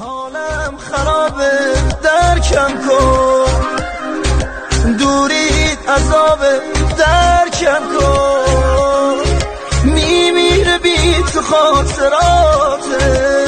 Ҳолам харобе, даркам кун, дурит азобе, даркам кун, мемире би ту хотироте.